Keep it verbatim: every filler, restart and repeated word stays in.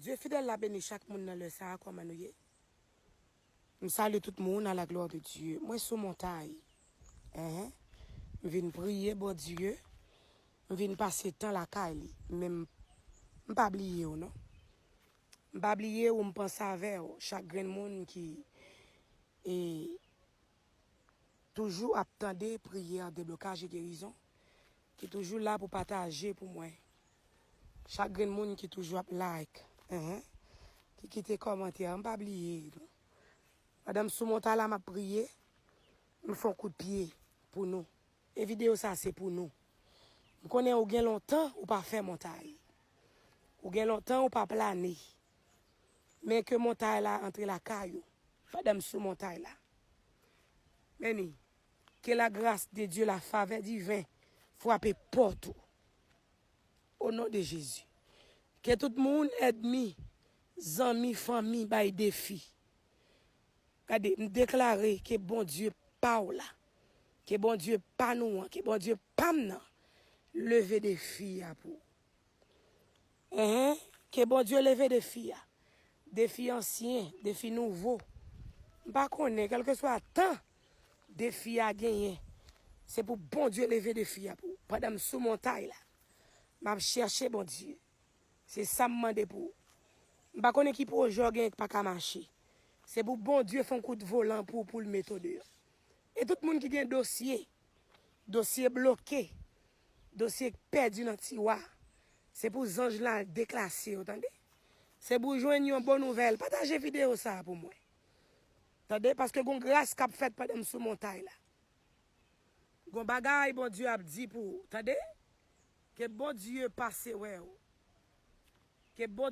Dye fidèl la beni chak moun nan lè sa a, kòman nou ye? M salye tout moun à la gloire de Dieu. Mwen sou montay. Enhen. M vin priye Bondye. M vin pase tan lakay li. Men m, m pa bliye w non. M pa bliye w, m panse avè w. Chak grenn moun ki e toujou ap tande priyè deblokaj e gerizon, ki toujou la pou pataje pou mwen. Chak grenn moun ki toujou ap like, enhen, ki kite kòmantè, m pa bliye nou. Pandan m sou montay la, m ap priye, m fè yon kout pye pou nou. E videyo sa se pou nou. M konnen ou gen lontan ou pa fè montay. Ou gen lontan ou pa plane. Men ke montay la antre lakay ou. Pandan m sou montay la. Meni, ke la gras de Dye, la favè diven frape pòt ou. O non de Jezi. Ke tout moun, ènmi, zanmi, fanmi, bay defi. Gade, m deklare ke Bondye pa w la. Ke Bondye pa nou an, ke Bondye pa m nan. Leve defi a pou ou. Enhen, ke Bondye leve defi a. Defi ansyen, defi nouvo. M pa konnen, kèlkeswa tan defi a genyen, se pou Bondye leve defi a pou ou. Pandan m sou montay la, m ap chèche Bondye. Se sa m mande pou ou. M pa konnen ki pwojè w gen ki pa ka mache. Se pou Bondye fè yon kout volan pou ou, pou l mete w deyò. E tout moun ki gen dosye, dosye bloke, dosye k pèdi nan tiwa, se pou zanj la deklase yo, tande? Se pou jwenn yon bon nouvèl. Pataje videyo sa a pou mwen. Tande? Paske gon gras k ap fèt pandan m sou montay la. Gon bagay Bondye ap di pou ou, tande? Ke Bondye pase wè w. Ke Bondye